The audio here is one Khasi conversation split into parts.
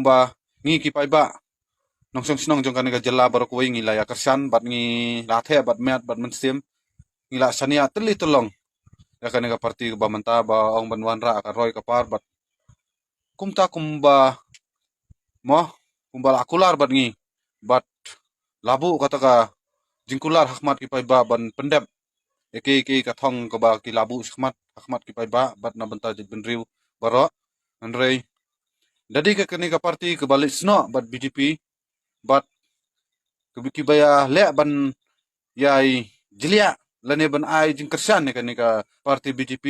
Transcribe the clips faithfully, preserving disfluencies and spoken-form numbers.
Ba ngi ki paidbah nongshong shnong jong kane ka jylla baroh kawei ngi la ïa kyrshan bad ngi la theh bad met bad mynsiem, ngi la shaniah tylli tyllong ïa kane ka party kaba mynta ba ong ban wanrah ka roi ka par bad kumta kumba mo kumba la kular bad ngi bad la buh kata ka jingkular ha khmat ki paidbah ban pyndep ïa ki ki ka thong kaba ki la buh ha khmat ha khmat ki paidbah bad na bynta jaitbynriew baroh. Hynrei da dei ka kane ka party kaba leit snoh bad B J P bad kiba ïa leh ban ïai jliah lane ban ai jingkyrshan ïa kane ka party B J P,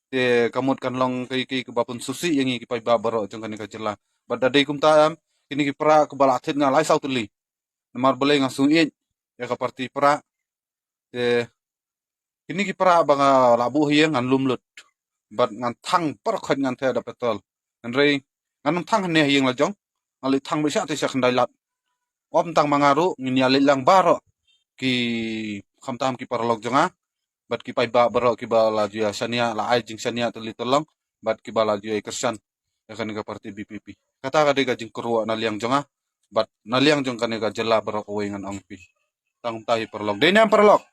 te ka mut kan long kaei kaei kaba pynsngewsih ïa ngi ki paidbah baroh jong kane ka jylla. Bad da dei kumta em, kine ki para kaba la thied nga lai saw tylli. Namar balei nga sngew ïeit ïa ka party para. Te kine ki para ba nga la buh ha ïing ngan lum lut bad ngan thang baroh khoit ngan theh da petrol. Hynrei ngan ym thang hangne ha ïing la jong, ngan leit thang beit sha te sha khyndai lad. Ym tang ma nga ruh, ngin ïa leit lang baroh ki khamtam ki paralok jong nga bad ki paidbah baroh kiba la ju ïa shaniah, la ai jingshaniah tylli tyllong bad kiba la ju ïa kyrshan ïa kane ka party B P P. Kata ka dei ka jingkyrwoh na liang jong nga bad na liang jong kane ka jylla baroh kawei ngan ong phi. Tang kumta hi paralok. Dei ne em paralok?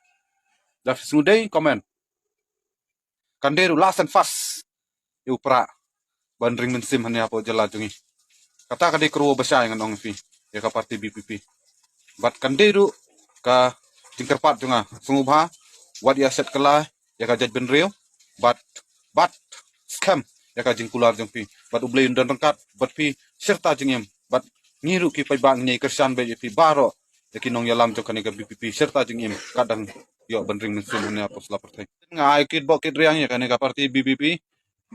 Da phi sngew dei comment. Kan dei ruh last and fast ïa u para ban ring mynsiem hangne hapoh jylla jong ngi. Kata ka dei kyrwoh ba shai ngan ong phi ïa ka party B P P. Bad kan dei ruh ka jingkyrpad jong nga, sngewbha wat ïa shet kylla ïa ka jaitbynriew bad bad skhem ïa ka jingkular jong phi bad U Blei un don ryngkat bad phi shirta jingim bad ngi ruh ki paidbah ngin ïa kyrshan beit ïa phi baroh ïa ki nongïalam jong kane ka B P P shirta jingim ka dang ïoh ban ring mynsiem hangne hapoh sla pyrthei. Nga ai kit bok kit riang ïa kane ka party B P P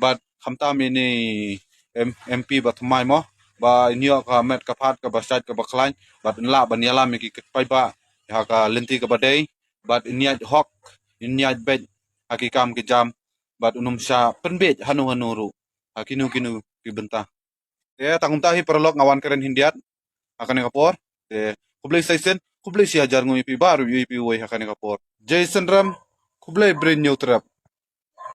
bad khamtam ïa ine i M-, M P ba thymmai mo ba in ïoh ka met ka phad kaba shait kaba khlaiñ bad in lah ban ïalam ïa ki paidbah ha ka lynti kaba dei bad in ïaid hok in ïaid beit ha ki kam ki jam bad un ym shah pynbeit hano hano ruh ha kino kino ki bynta. Te tang kumta hi paralok nga wan kren khyndiat ha kane ka por. Te khublei sa shisien, khublei shi hajar nguh ïa phi baroh ïa phi uwei ha kane ka por. Jai Synram, khublei Bri Hynñiewtrep.